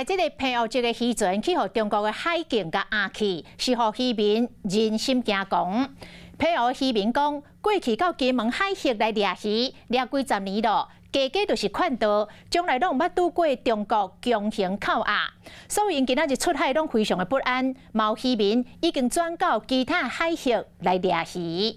來這个澎湖籍的漁船去予中國的海警共押去，是予漁民人心驚惶。澎湖漁民講，過去到金門海域來掠魚，掠幾十年咯，家家就是勸導，從來攏毋捌拄過中國強行扣押，所以𪜶今仔日出海攏非常的不安。嘛有漁民已經轉到其他海域來掠魚。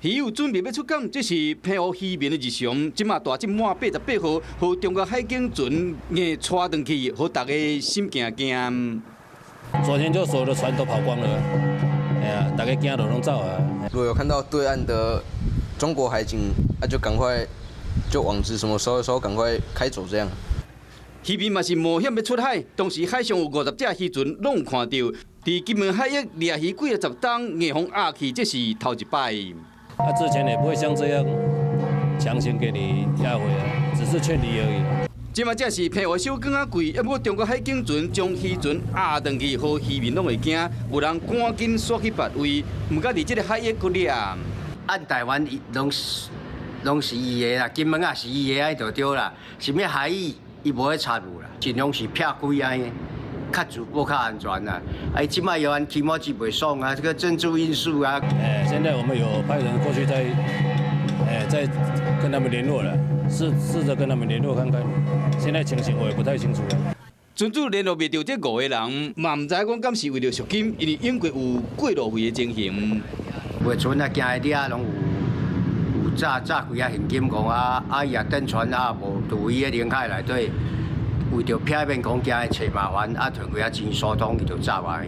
魚友準備欲出港，這是澎湖漁民的日常。這馬大隻滿88號，予中國海警船硬帶轉去，予大家心驚驚。昨天就所有的船都跑光了，哎呀，大家驚到攏走啊。如果有看到對岸的中國海警，那就趕快就網子什麼收一收，趕快開走這樣。漁民嘛是冒險欲出海，當時海上有50隻漁船，攏有看到，佇金門海域掠魚幾仔十冬，硬予押去，這是頭一擺。啊，之前也不會像這樣強行給你押回來，只是勸離而已。這馬這是澎湖小港仔櫃，毋過中國海警船將漁船押轉去，予漁民攏會驚，有人趕緊徙去別位，毋敢佇這个海域閣掠。按台灣攏是伊的啦，金門也是伊的，按就對啦。啥物海域伊無咧插入啦，盡量是撇開按呢，較自保較安全啦。啊，這擺又按起碼是袂爽啊，這個政治因素啊。哎，現在我們有派人過去在，哎，在跟他們聯絡了，試試著跟他們聯絡看看。現在情形我也不太清楚。船主聯絡袂著這五個人，嘛毋知影講敢是為著贖金，因為英國有過路費的情形。有船啊，驚伊遐攏有詐詐幾仔現金講啊，啊伊也登船啊，無佇伊个領海內底，為著避免講驚伊揣麻煩，啊提幾仔錢疏通，伊就走啊。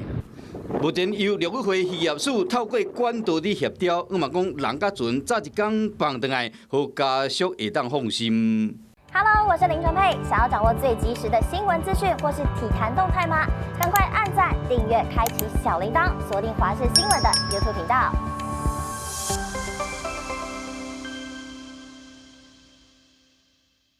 目前由陸委會漁業署透過管道佇協調，伊嘛講人佮船早一工放轉來，予家屬會當放心。 Hello，我是林純佩，想要掌握最及時的新聞資訊或是體壇動態嗎？趕快按讚、訂閱、開啟小鈴鐺，鎖定華視新聞的 YouTube 頻道。